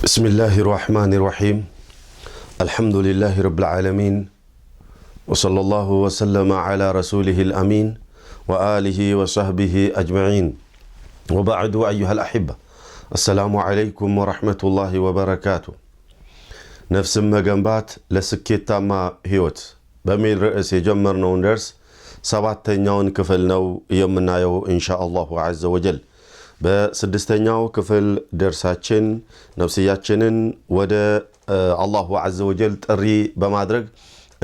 بسم الله الرحمن الرحيم، الحمد لله رب العالمين، وصلى الله وسلم على رسوله الأمين وآله وصحبه أجمعين، وبعد. أيها الأحبة، السلام عليكم ورحمة الله وبركاته። ነፍስን መገንባት ለስኬታማ ህይወት በሚል ርዕስ የጀመርነውን ደርስ ሰባተኛውን ክፍል ነው የምናየው إن شاء الله عز وجل። በስድስተኛው ክፍል ደርሳችን ነፍስያችንን ወደ الله عز وجل ጥሪ በማድረግ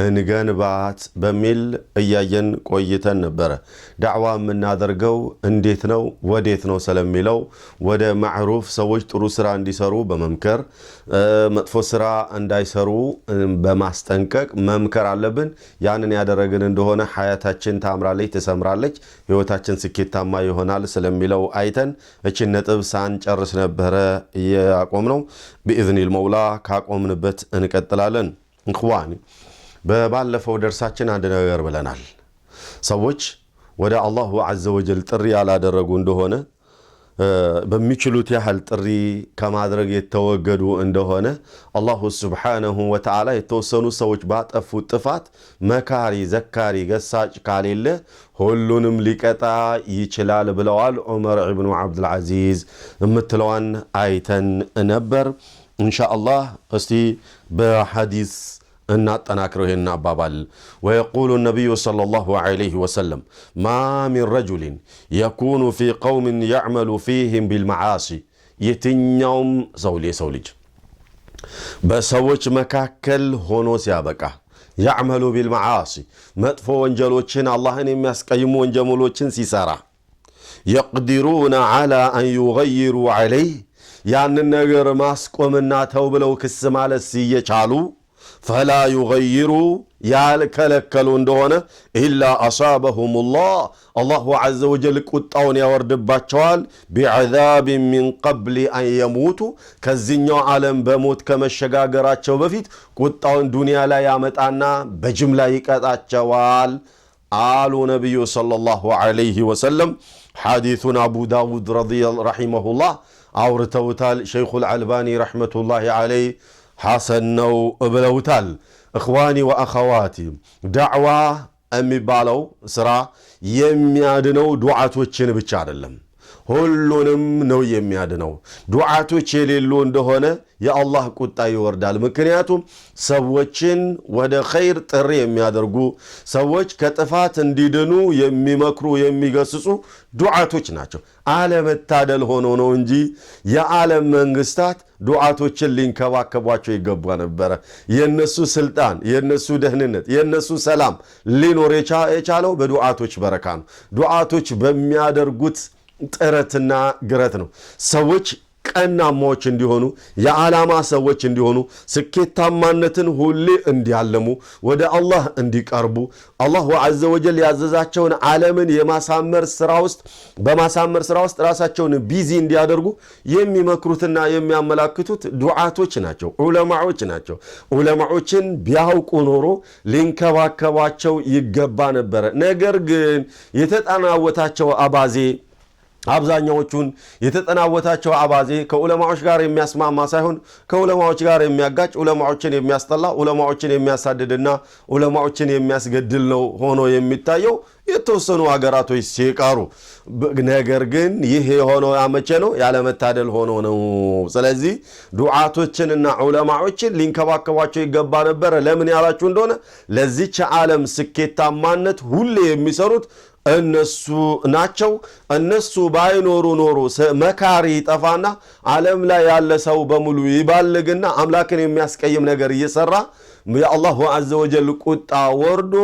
እንገንባት በሚል እያየን ቆይተን ነበረ። ዳዕዋ የምናደርገው እንዴት ነው፣ ወዴት ነው ስለሚለው ወደ ማዕሩፍ፣ ሰዎች ጥሩ ስራ እንዲሰሩ በመምከር፣ መጥፎ ስራ እንዳይሰሩ በማስጠንቀቅ መምከር አለብን። ያንን ያደረግን እንደሆነ ሐያታችን ታምራለች፣ ትሰምራለች፣ ህይወታችን ስኬታማ ይሆናል ስለሚለው አይተን እችን ነጥብ ሳንጨርስ ነበረ ያቆምነው። بإذن المولى ካቆምንበት እንቀጥላለን። إخواني፣ በባለፈው ደርሳችን አንድ ነገር ብለናል። ሰዎች ወደ الله عز وجل ጥሪ ያላደረጉ እንደሆነ፣ በሚችሉት ያህል ጥሪ ከማድረግ የተወገዱ እንደሆነ፣ الله سبحانه وتعالى የተወሰኑ ሰዎች ባጠፉት ጥፋት መካሪ፣ ዘካሪ፣ ገሳጭ ካሌለ ሁሉንም ሊቀጣ ይችላል ብለዋል ዑመር ኢብኑ ዓብዱልዓዚዝ የምትለዋን አይተን ነበር። إن شاء الله እስቲ በሐዲስ እናጠናክረው ይህን አባባል። ويقول النبي صلى الله عليه وسلم: ما من رجل يكون في قوم يعمل فيهم بالمعاصي። የትኛውም ሰው፣ የሰው ልጅ በሰዎች መካከል ሆኖ ሲያበቃ يعمل بالمعاصي፣ መጥፎ ወንጀሎችን፣ አላህን የሚያስቀይሙ ወንጀሎችን ሲሰራ፣ يقدرون على أن يغيروا عليه፣ ያንን ነገር ማስቆምና ተው ብለው ክስ ማለት እየቻሉ فلا يغيروا፣ ያልከለከሉ እንደሆነ إلا أصابهم الله፣ الله عز وجل ቁጣውን ያወርድባቸዋል። بعذاب من قبل أن يموتوا፣ ከዚኛው ዓለም በሞት ከመሸጋገራቸው በፊት ቁጣውን ዱንያ ላይ ያመጣና በጅምላ ይቀጣቸዋል አሉ ነቢዩ صلى الله عليه وسلم። ሐዲሱን አቡ ዳውድ رحمه الله አውርተውታል። ሸይኹል አልባኒ رحمة الله عليه ሐሰን ነው ብለውታል። إخواني وأخواتي፣ ዳዕዋ የሚባለው ስራ የሚያድነው ዱዓቶችን ብቻ አይደለም፣ ሁሉንም ነው የሚያድነው። ዱዓቶች የሌሉ እንደሆነ የአላህ ቁጣ ይወርዳል። ምክንያቱም ሰዎችን ወደ ኸይር ጥሪ የሚያደርጉ፣ ሰዎች ከጥፋት እንዲድኑ የሚመክሩ፣ የሚገስጹ ዱዓቶች ናቸው። አለመታደል ሆኖ ነው እንጂ የዓለም መንግስታት ዱዓቶችን ሊንከባከቧቸው ይገባ ነበረ። የነሱ ስልጣን፣ የነሱ ደህንነት፣ የነሱ ሰላም ሊኖር የቻለው በዱዓቶች በረካ ነው። ዱዓቶች በሚያደርጉት ጥረትና ግረት ነው። ሰዎች ቀናማዎች እንዲሆኑ፣ የዓላማ ሰዎች እንዲሆኑ፣ ስኬታማነትን ሁሌ እንዲያለሙ፣ ወደ አላህ እንዲቀርቡ፣ الله عز وجل ያዘዛቸውን ዓለምን የማሳመር ስራ ውስጥ በማሳመር ስራ ውስጥ ራሳቸውን busy እንዲያደርጉ የሚመክሩትና የሚያመላክቱት ዱዓቶች ናቸው፣ ዑለማዎች ናቸው። ዑለማዎችን ቢያውቁ ኖሮ ሊንከባከቧቸው ይገባ ነበረ። ነገር ግን የተጠናወታቸው አባዜ፣ አብዛኛዎቹን የተጠናወታቸው አባዜ ከዑለማዎች ጋር የሚያስማማ ሳይሆን ከዑለማዎች ጋር የሚያጋጭ፣ ዑለማዎችን የሚያስጠላ፣ ዑለማዎችን የሚያሳድድና ዑለማዎችን የሚያስገድል ነው ሆኖ የሚታየው የተወሰኑ ሀገራቶች ሲቀሩ። ነገር ግን ይህ የሆነው ያመቼ ነው? ያለመታደል ሆኖ ነው። ስለዚህ ዱዓቶችንና ዑለማዎችን ሊንከባከቧቸው ይገባ ነበረ። ለምን ያላችሁ እንደሆነ ለዚች ዓለም ስኬታማነት ሁሌ የሚሰሩት እነሱ ናቸው። እነሱ ባይኖሩ ኖሮ መካሪ ጠፋና ዓለም ላይ ያለ ሰው በሙሉ ይባልግና አምላክን የሚያስቀይም ነገር እየሰራ የ الله عز وجل ቁጣ ወርዶ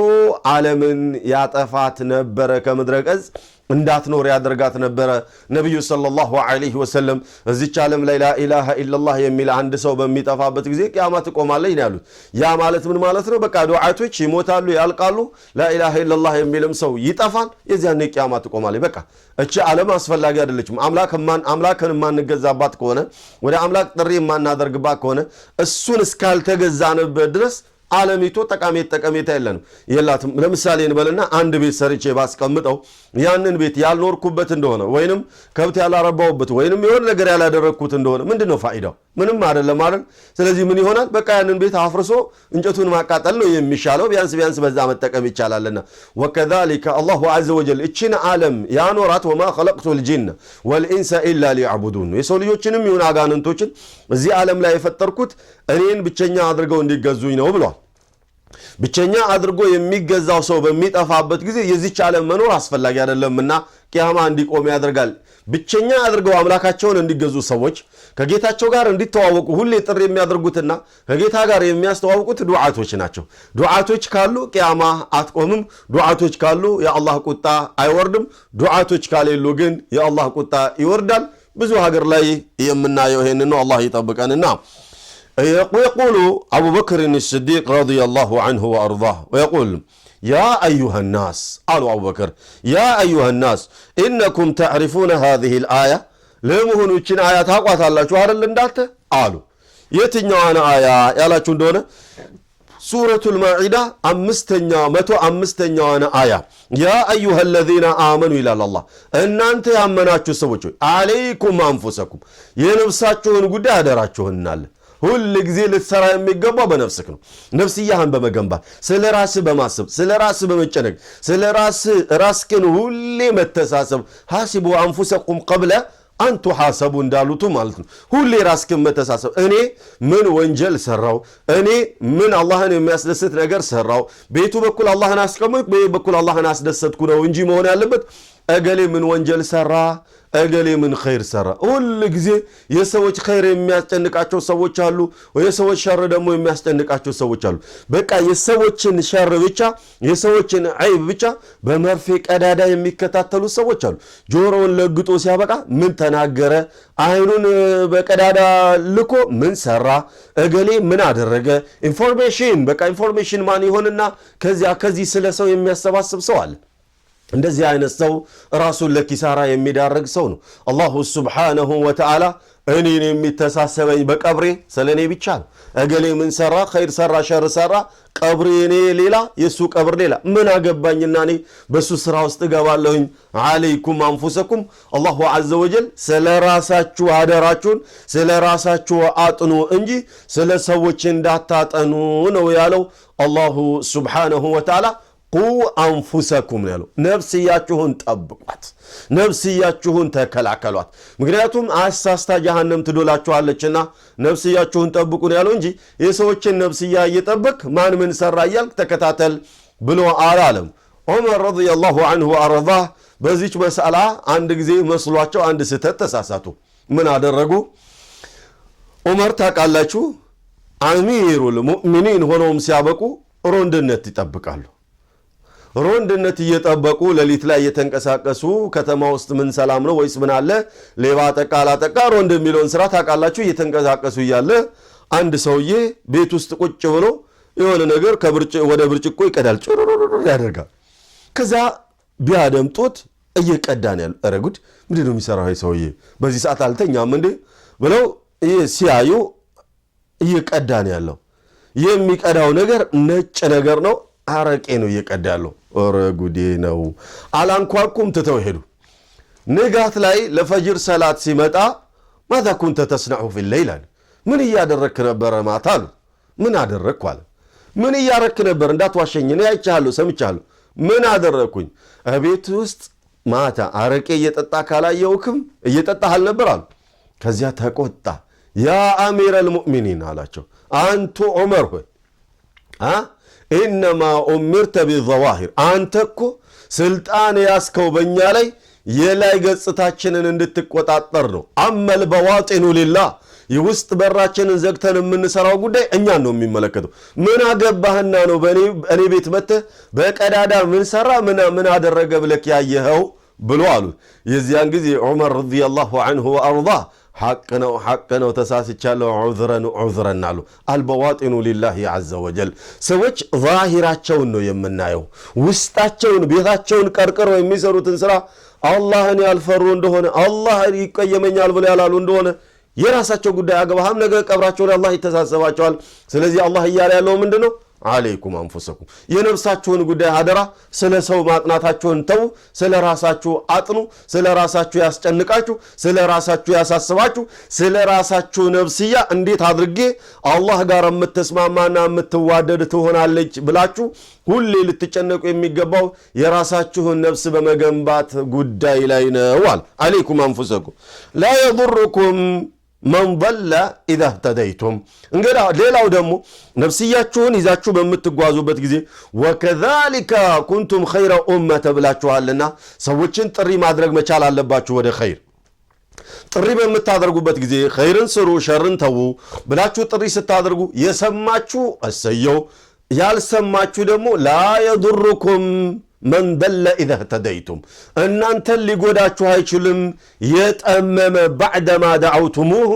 ዓለምን ያጠፋት ነበረ፣ ከምድረ ገጽ እንዳትኖር ያደርጋት ነበረ። ነቢዩ صلى الله عليه وسلم እዚች ዓለም ላይ لا إله إلا الله የሚል አንድ ሰው በሚጠፋበት ጊዜ ቅያማ ትቆማለች ነው ያሉት። ያ ማለት ምን ማለት ነው? በቃ ዱዓቶች ይሞታሉ፣ ያልቃሉ። لا إله إلا الله የሚልም ሰው ይጠፋል። የዚያኔ ቅያማ ትቆማለች። በቃ እቺ ዓለም አስፈላጊ አይደለችም። አምላክን የማንገዛባት ከሆነ፣ ወደ አምላክ ጥሪ የማናደርግባት ከሆነ፣ እሱን እስካልተገዛንበት ድረስ ዓለሚቱ ጠቃሚ ጠቀሜታ የለንም የላትም። ለምሳሌ እንበልና አንድ ቤት ሰርቼ ባስቀምጠው ያንን ቤት ያልኖርኩበት እንደሆነ ወይንም ከብት ያላረባሁበት ወይንም የሆነ ነገር ያላደረግኩት እንደሆነ ምንድን ነው ፋይዳው? ምንም አይደለም አይደል? ስለዚህ ምን ይሆናል? በቃ ያንን ቤት አፍርሶ እንጨቱን ማቃጠል ነው የሚሻለው። ቢያንስ ቢያንስ በዛ መጠቀም ይቻላልና وكذلك الله عز وجل እችን ዓለም ያኖራት وما خلقت الجن والإنس إلا ليعبدون፣ የሰው ልጆችንም ይሁን አጋንንቶችን እዚህ ዓለም ላይ የፈጠርኩት እኔን ብቸኛ አድርገው እንዲገዙኝ ነው ብሏል። ብቸኛ አድርጎ የሚገዛው ሰው በሚጠፋበት ጊዜ የዚች ዓለም መኖር አስፈላጊ አይደለምና ቂያማ እንዲቆም ያደርጋል። ብቸኛ አድርገው አምላካቸውን እንዲገዙ፣ ሰዎች ከጌታቸው ጋር እንዲተዋወቁ ሁሌ ጥሪ የሚያደርጉትና ከጌታ ጋር የሚያስተዋውቁት ዱዓቶች ናቸው። ዱዓቶች ካሉ ቂያማ አትቆምም። ዱዓቶች ካሉ የአላህ ቁጣ አይወርድም። ዱዓቶች ካሌሉ ግን የአላህ ቁጣ ይወርዳል። ብዙ ሀገር ላይ የምናየው ይሄን ነው። አላህ ይጠብቀንና يقول أبو بكر الصديق رضي الله عنه وأرضاه ويقول يا أيها الناس، قالوا أبو بكر يا أيها الناس إنكم تعرفون هذه الآية፣ ለመሆኑ ይችን አያ ታውቋታላችሁ አይደል እንዳልተ አሉ። የትኛዋን አያ ያላችሁ እንደሆነ ሱረቱል ማዒዳ 5ኛ 105ኛዋን አያ። يا أيها الذين آمنوا ይላል አላህ፣ እናንተ ያመናችሁ ሰዎች ሆይ عليكم أنفسكم፣ የነፍሳችሁን ጉዳይ አደራችሁናል። ሁል ጊዜ ልትሰራ የሚገባው በነፍስክ ነው። ነፍስያህን በመገንባት፣ ስለ ራስህ በማሰብ፣ ስለ ራስህ በመጨነቅ፣ ስለ ራስህ ራስክን ሁሌ መተሳሰብ፣ حاسبوا أنفسكم قبل أن تحاسبوا እንዳሉቱ ማለት ነው። ሁሌ ራስክን መተሳሰብ፣ እኔ ምን ወንጀል ሰራው? እኔ ምን አላህን የሚያስደስት ነገር ሰራው? ቤቱ በኩል አላህን አስቀመጥኩ፣ በየት በኩል አላህን አስደሰትኩ ነው እንጂ መሆን ያለበት እገሌ ምን ወንጀል ሰራ፣ እገሌ ምን ኸይር ሰራ። ሁል ጊዜ የሰዎች ኸይር የሚያስጨንቃቸው ሰዎች አሉ፣ የሰዎች ሸር ደግሞ የሚያስጨንቃቸው ሰዎች አሉ። በቃ የሰዎችን ሸር ብቻ፣ የሰዎችን ዐይብ ብቻ በመርፌ ቀዳዳ የሚከታተሉ ሰዎች አሉ። ጆሮውን ለግጦ ሲያበቃ ምን ተናገረ፣ አይኑን በቀዳዳ ልኮ ምን ሰራ፣ እገሌ ምን አደረገ፣ information፣ በቃ information ማን ይሆንና ከዚያ ከዚህ ስለ ሰው የሚያሰባስብ ሰው አለ። እንደዚህ አይነት ሰው ራሱን ለኪሳራ የሚዳርግ ሰው ነው። الله سبحانه وتعالى እኔን የሚተሳሰበኝ በቀብሬ ስለ እኔ ብቻ ነው። እገሌ ምን ሰራ፣ ኸይር ሰራ፣ ሸር ሰራ፣ ቀብሬ እኔ ሌላ፣ የእሱ ቀብር ሌላ። ምን አገባኝና እኔ በእሱ ስራ ውስጥ እገባለሁኝ? عليكم أنفسكم፣ الله عز وجل ስለ ራሳችሁ አደራችሁን ስለ ራሳችሁ አጥኑ እንጂ ስለ ሰዎች እንዳታጠኑ ነው ያለው الله سبحانه وتعالى። قوا أنفسكم ነው ያለው። ነፍስያችሁን ጠብቋት፣ ነፍስያችሁን ተከላከሏት። ምክንያቱም አሳስታ ጀሃነም ትዶላችኋለችና ነፍስያችሁን ጠብቁ ነው ያለው እንጂ የሰዎችን ነፍስያ እየጠበቅ ማን ምን ሰራ እያልክ ተከታተል ብሎ አላለም። ዑመር رضي الله عنه وأرضاه በዚች መስአላ አንድ ጊዜ መስሏቸው አንድ ስህተት ተሳሳቱ። ምን አደረጉ? ዑመር ታውቃላችሁ أمير المؤمنين ሆነውም ሲያበቁ ሮንድነት ይጠብቃሉ። ሮንድነት እየጠበቁ ሌሊት ላይ እየተንቀሳቀሱ ከተማ ውስጥ ምን ሰላም ነው ወይስ ምን አለ፣ ሌባ አጠቃ አላጠቃ፣ ሮንድ የሚለውን ስራ ታውቃላችሁ። እየተንቀሳቀሱ እያለ አንድ ሰውዬ ቤት ውስጥ ቁጭ ብሎ የሆነ ነገር ወደ ብርጭቆ ይቀዳል፣ ጩሩሩሩ ያደርጋል። ከዛ ቢያደምጡት እየቀዳ ነው ያለው። ኧረ ጉድ፣ ምንድን ነው የሚሰራው ይሄ ሰውዬ? በዚህ ሰዓት አልተኛም እንዴ ብለው ሲያዩ እየቀዳ ነው ያለው። የሚቀዳው ነገር ነጭ ነገር ነው፣ አረቄ ነው እየቀዳ ያለው። ኧረ ጉዴ ነው። አላንኳኩም፣ ትተው ሄዱ። ንጋት ላይ ለፈጅር ሰላት ሲመጣ ماذا كنت تصنع في الليل አለ። ምን እያደረግክ ነበረ ማታ አሉት። ምን አደረግኩ አለ። ምን እያረክ ነበር? እንዳትዋሸኝ፣ እኔ አይቻለሁ፣ ሰምቻለሁ። ምን አደረግኩኝ? እቤት ውስጥ ማታ አረቄ እየጠጣ ካላየውክም እየጠጣህ አልነበር አሉ። ከዚያ ተቆጣ። يا أمير المؤمنين አላቸው። አንቱ ዑመር ሆይ إنما أمرت بالظواهر፣ አንተ እኮ ስልጣን ያስከው በእኛ ላይ የላይ ገጽታችንን እንድትቆጣጠር ነው። أما البواطن لله፣ የውስጥ በራችንን ዘግተን የምንሰራው ጉዳይ እኛን ነው የሚመለከተው። ምን አገባህና ነው በእኔ ቤት መጥተህ በቀዳዳ ምን ሰራ ምን አደረገ ብለክ ያየኸው ብሎ አሉት። የዚያን ጊዜ ዑመር رضي الله عنه وأرضاه ሐቅ ነው፣ ሐቅ ነው፣ ተሳስቻለሁ፣ عذرا عذرا አሉ። البواطن لله عز وجل። ሰዎች ዛሂራቸውን ነው የምናየው፣ ውስጣቸውን ቤታቸውን ቀርቅረው የሚሰሩትን ስራ አላህን ያልፈሩ እንደሆነ፣ አላህ ይቀየመኛል ብለው ያላሉ እንደሆነ የራሳቸው ጉዳይ አገባህም። ነገ ቀብራቸው ላይ አላህ ይተሳሰባቸዋል። ስለዚህ አላህ እያለ ያለው ምንድን ነው? عليكم أنفسكم። የነፍሳችሁን ጉዳይ አደራ፣ ስለ ሰው ማጥናታችሁን ተዉ። ስለ ራሳችሁ አጥኑ። ስለ ራሳችሁ ያስጨንቃችሁ፣ ስለ ራሳችሁ ያሳስባችሁ፣ ስለ ራሳችሁ ነፍስያ እንዴት አድርጌ አላህ ጋር የምትስማማና የምትዋደድ ትሆናለች ብላችሁ ሁሌ ልትጨነቁ የሚገባው የራሳችሁን ነፍስ በመገንባት ጉዳይ ላይ ነው አለ። عليكم أنفسكم لا يضركم من ضل إذا اهتديتم። እንግዳ ሌላው ደግሞ ነፍስያችሁን ይዛችሁ በምትጓዙበት ጊዜ وكذلك كنتم خير أمة ተብላችኋልና ሰዎችን ጥሪ ማድረግ መቻል አለባችሁ ወደ ኸይር። ጥሪ በምታደርጉበት ጊዜ ኸይርን ስሩ፣ ሸርን ተዉ ብላችሁ ጥሪ ስታደርጉ የሰማችሁ እሰየው፣ ያልሰማችሁ ደግሞ لا يضركم من ضل إذا اهتديتم፣ እናንተን ሊጎዳችሁ አይችልም። የጠመመ بعدما دعوتموه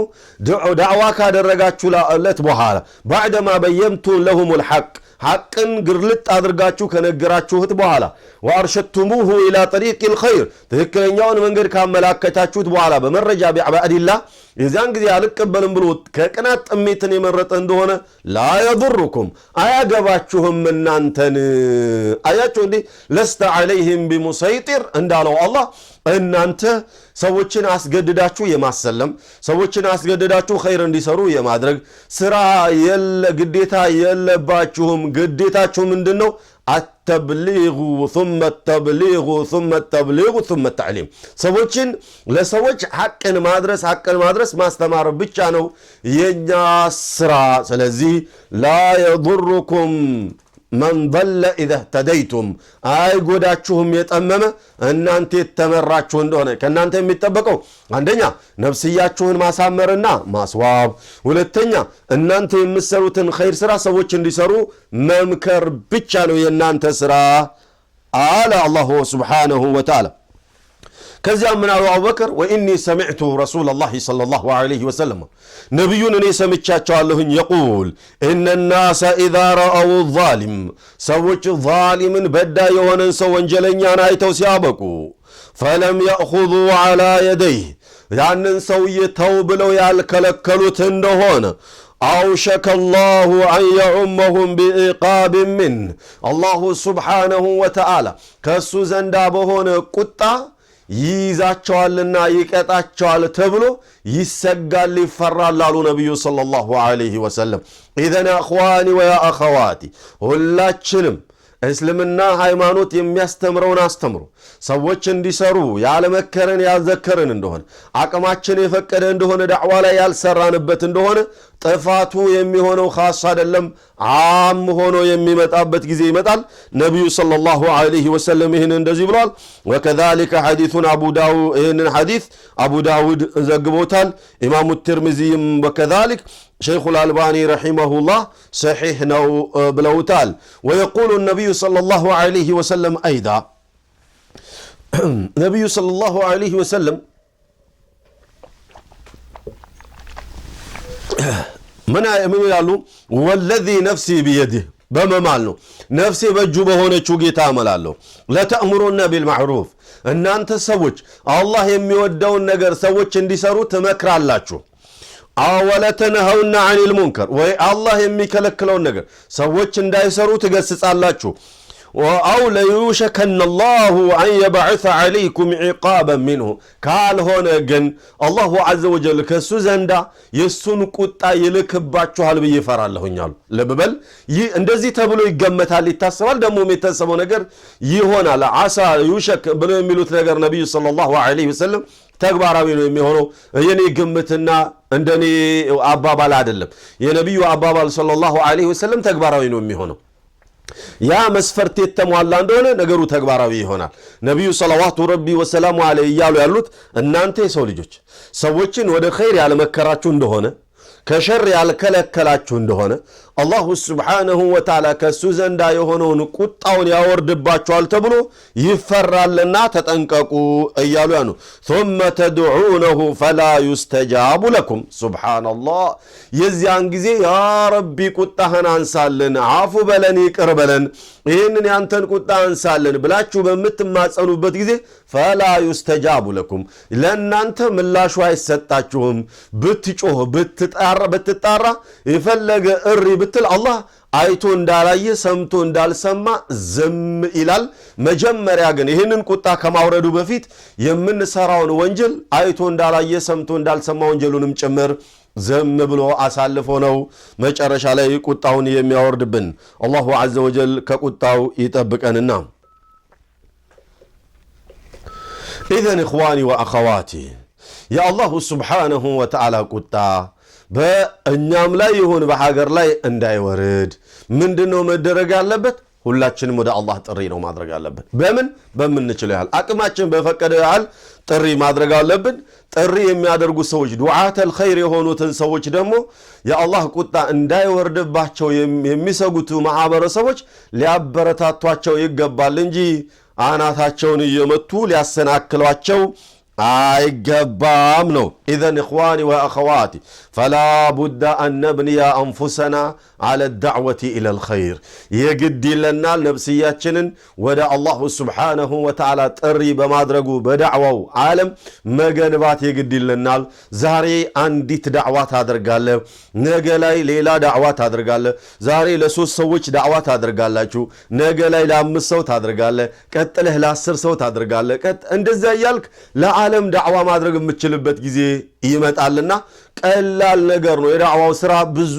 ዳዕዋ ካደረጋችሁለት በኋላ بعدما بينتم لهم الحق ሐቅን ግልጥ አድርጋችሁ ከነገራችሁት በኋላ وأرشدتموه إلى طريق الخير ትክክለኛውን መንገድ ካመላከታችሁት በኋላ በመረጃ بأدلة የዚያን ጊዜ አልቀበልም ብሎ ከቅናት ጥሜትን የመረጠ እንደሆነ لا يضركم አያገባችሁም እናንተን። አያችሁ እንዲህ لست عليهم بمصيطر እንዳለው አላህ እናንተ ሰዎችን አስገድዳችሁ የማሰለም፣ ሰዎችን አስገድዳችሁ ኸይር እንዲሰሩ የማድረግ ስራ የለ ግዴታ የለባችሁም። ግዴታችሁ ምንድን ነው? التبليغ ثم التبليغ ثم التبليغ ثم التعليم። ሰዎችን ለሰዎች ሐቅን ማድረስ፣ ሐቅን ማድረስ፣ ማስተማር ብቻ ነው የኛ ስራ። ስለዚህ لا يضركم من ضل إذا اهتديتم አይጎዳችሁም የጠመመ እናንተ የተመራችሁ እንደሆነ። ከእናንተ የሚጠበቀው አንደኛ ነፍስያችሁን ማሳመርና ማስዋብ፣ ሁለተኛ እናንተ የምትሰሩትን ኸይር ስራ ሰዎች እንዲሰሩ መምከር ብቻ ነው የእናንተ ስራ አለ الله سبحانه وتعالى። ከዚያም ምን አሉ አቡበክር? وإني سمعت رسول الله صلى الله عليه وسلم ነቢዩን እኔ ሰምቻቸዋለሁኝ يقول إن الناس إذا رأوا الظالم ሰዎች ዛሊምን በዳይ የሆነን ሰው ወንጀለኛን አይተው ሲያበቁ فلم يأخذوا على يديه ያንን ሰውዬ ተው ብለው ያልከለከሉት እንደሆነ أوشك الله أن يعمهم بعقاب منه الله سبحانه وتعالى ከእሱ ዘንዳ በሆነ ቁጣ ይይዛቸዋልና ይቀጣቸዋል ተብሎ ይሰጋል፣ ይፈራል አሉ ነቢዩ صلى الله عليه وسلم። إذن إخواني ويا أخواتي ሁላችንም እስልምና ሃይማኖት የሚያስተምረውን አስተምሮ ሰዎች እንዲሰሩ ያለመከረን ያልዘከርን እንደሆነ፣ አቅማችን የፈቀደ እንደሆነ ዳዕዋ ላይ ያልሰራንበት እንደሆነ ጥፋቱ የሚሆነው خاص አይደለም፣ عام ሆኖ የሚመጣበት ጊዜ ይመጣል። ነቢዩ صلى الله عليه وسلم ይህን እንደዚህ ብለዋል። وكذلك ሐዲሱን አቡ ዳውድ ይህንን ሐዲስ አቡ ዳውድ ዘግቦታል። ኢማሙ ትርሚዚይም وكذلك ሸይኹ ልአልባኒ رحمه الله ሰሒሕ ነው ብለውታል። ويقول النبي صلى الله عليه وسلم أيضا ነቢዩ صلى الله عليه وسلم ምን ይላሉ? والذي نفسي بيده በመማል ነው። ነፍሴ በእጁ በሆነችው ጌታ እምላለሁ። لتأمرن بالمعروف እናንተ ሰዎች አላህ የሚወደውን ነገር ሰዎች እንዲሰሩ ትመክራላችሁ። ولتنهون عن المنكر ወይ አላህ የሚከለክለውን ነገር ሰዎች እንዳይሰሩ ትገስጻላችሁ። أو ليوشكن الله أن يبعث عليكم عقابا منه ካልሆነ ግን الله عز وجل ከእሱ ዘንዳ የእሱን ቁጣ ይልክባችኋል ብዬ እፈራለሁኝ አሉ። ልብ በል፣ ይህ እንደዚህ ተብሎ ይገመታል፣ ይታሰባል። ደግሞም የታሰበው ነገር ይሆናል። عسى يوشك ብሎ የሚሉት ነገር ነቢዩ صلى الله عليه وسلم ተግባራዊ ነው የሚሆነው። የኔ ግምትና እንደኔ አባባል አይደለም። የነቢዩ አባባል صلى الله عليه وسلم ተግባራዊ ነው የሚሆነው። ያ መስፈርት የተሟላ እንደሆነ ነገሩ ተግባራዊ ይሆናል። ነቢዩ صلوات ربي وسلامه عليه እያሉ ያሉት እናንተ የሰው ልጆች ሰዎችን ወደ ኸይር ያልመከራችሁ እንደሆነ፣ ከሸር ያልከለከላችሁ እንደሆነ الله سبحانه وتعالى ከእሱ ዘንዳ የሆነውን ቁጣውን ያወርድባችኋል ተብሎ ይፈራልና ተጠንቀቁ እያሉ ያኑ ثم تدعونه فلا يستجاب لكم سبحان الله። የዚያን ጊዜ يا ربي ቁጣህን አንሳልን፣ አፉ በለን፣ ይቅር በለን፣ ይህንን ያንተን ቁጣ አንሳልን ብላችሁ በምትማጸኑበት ጊዜ فلا يستجاب لكم ለእናንተ ምላሹ አይሰጣችሁም። ብትጮህ፣ ብትጣራ፣ የፈለገ እሪ ብትል አላህ አይቶ እንዳላየ ሰምቶ እንዳልሰማ ዝም ይላል። መጀመሪያ ግን ይህንን ቁጣ ከማውረዱ በፊት የምንሰራውን ወንጀል አይቶ እንዳላየ ሰምቶ እንዳልሰማ ወንጀሉንም ጭምር ዝም ብሎ አሳልፎ ነው መጨረሻ ላይ ቁጣውን የሚያወርድብን። الله عز وجل ከቁጣው ይጠብቀንና። إذن إخواني وأخواتي የ الله سبحانه وتعالى ቁጣ በእኛም ላይ ይሁን በሀገር ላይ እንዳይወርድ ምንድነው መደረግ ያለበት? ሁላችንም ወደ አላህ ጥሪ ነው ማድረግ አለብን። በምን በምንችለው ያህል፣ አቅማችን በፈቀደ ያህል ጥሪ ማድረግ አለብን። ጥሪ የሚያደርጉ ሰዎች፣ دعاة الخير የሆኑትን ሰዎች ደግሞ የአላህ ቁጣ እንዳይወርድባቸው የሚሰጉት ማህበረሰቦች ሊያበረታቷቸው ይገባል እንጂ አናታቸውን እየመቱ ሊያሰናክሏቸው አይገባም ነው። إذن إخواني وأخواتي فلا بد أن نبني أنفسنا على الدعوة إلى الخير። የግድ ይለናል ነፍስያችንን ወደ الله سبحانه وتعالى ጥሪ በማድረጉ በዳዕዋው ዓለም መገንባት የግድ ይለናል። ዛሬ አንዲት ዳዕዋ ታደርጋለህ፣ ነገ ላይ ሌላ ዳዕዋ ታደርጋለህ። ዛሬ ለሶስት ሰዎች ዳዕዋ ታደርጋላችሁ፣ ነገ ላይ ለአምስት ሰው ታደርጋለህ፣ ቀጥለህ ለ10 ሰው ታደርጋለህ። እንደዚያ እያልክ ለዓለም ዳዕዋ ማድረግ የምትችልበት ጊዜ ይመጣልና ቀላል ነገር ነው። የዳዕዋው ስራ ብዙ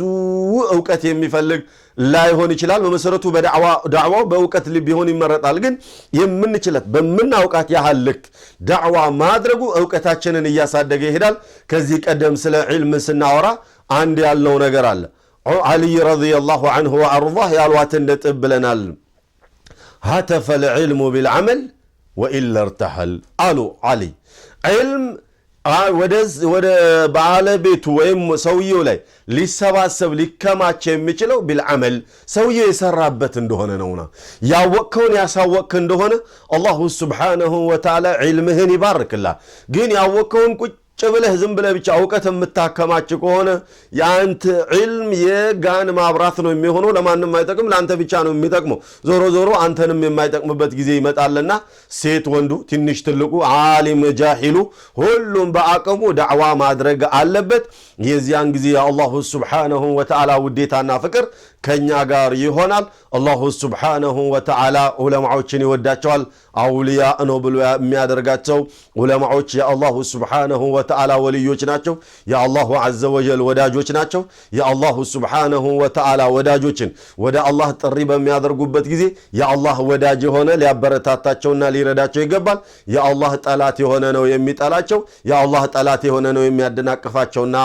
እውቀት የሚፈልግ ላይሆን ይችላል። በመሰረቱ በዳዕዋው በእውቀት ቢሆን ይመረጣል። ግን የምንችላት በምናውቃት ያህል ልክ ዳዕዋ ማድረጉ እውቀታችንን እያሳደገ ይሄዳል። ከዚህ ቀደም ስለ ዒልም ስናወራ አንድ ያልነው ነገር አለ። ዓሊይ رضي الله عنه وأرضاه ያሏትን ነጥብ ብለናል። هتف العلم بالعمل وإلا ارتحل አሉ ዓሊ። ዒልም ወደ ባለቤቱ ወይም ሰውየው ላይ ሊሰባሰብ ሊከማች የሚችለው بالعمل ሰውየው የሰራበት እንደሆነ ነውና ያወቅከውን ያሳወቅክ እንደሆነ الله سبحانه وتعالى ዒልምህን ይባርክላል። ግን ያወቅከውን ቁጭ ብለህ ዝም ብለህ ብቻ እውቀት የምታከማች ከሆነ የአንተ ዒልም የጋን ማብራት ነው የሚሆነው። ለማንም አይጠቅም፣ ለአንተ ብቻ ነው የሚጠቅመው። ዞሮ ዞሮ አንተንም የማይጠቅምበት ጊዜ ይመጣልና ሴት ወንዱ፣ ትንሽ ትልቁ፣ ዓሊም ጃሂሉ ሁሉም በአቅሙ ዳዕዋ ማድረግ አለበት። የዚያን ጊዜ የ الله سبحانه وتعالى ውዴታና ፍቅር ከኛ ጋር ይሆናል። الله سبحانه وتعالى ዑለማዎችን ይወዳቸዋል። አውልያ ነው ብሎ የሚያደርጋቸው ዑለማዎች የ الله سبحانه وتعالى ወልዮች ናቸው። የ الله عز وجل ወዳጆች ናቸው። የ الله سبحانه وتعالى ወዳጆችን ወደ አላህ ጥሪ በሚያደርጉበት ጊዜ የአላህ ወዳጅ የሆነ ሊያበረታታቸውና ሊረዳቸው ይገባል። የአላህ ጠላት የሆነ ነው የሚጠላቸው። የአላህ ጠላት የሆነ ነው የሚያደናቅፋቸውና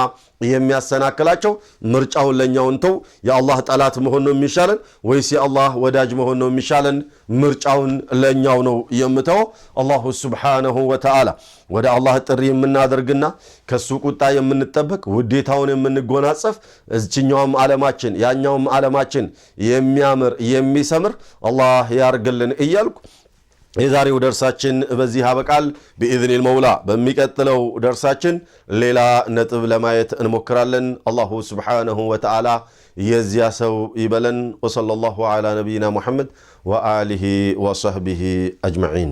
የሚያሰናክላቸው። ምርጫውን ለኛው እንተው። የአላህ ጠላት መሆን ነው የሚሻለን ወይስ የአላህ ወዳጅ መሆን ነው የሚሻለን? ምርጫውን ለኛው ነው የምተው። الله سبحانه وتعالى ወደ አላህ ጥሪ የምናደርግና ከሱ ቁጣ የምንጠበቅ ውዴታውን የምንጎናጸፍ እዚችኛውም ዓለማችን ያኛውም ዓለማችን የሚያምር የሚሰምር አላህ ያርግልን እያልኩ የዛሬው ደርሳችን በዚህ አበቃል። بإذن المولى በሚቀጥለው ደርሳችን ሌላ ነጥብ ለማየት እንሞክራለን። الله سبحانه وتعالى የዚያ ሰው ይበለን። وصلى الله على نبينا محمد وآله وصحبه أجمعين።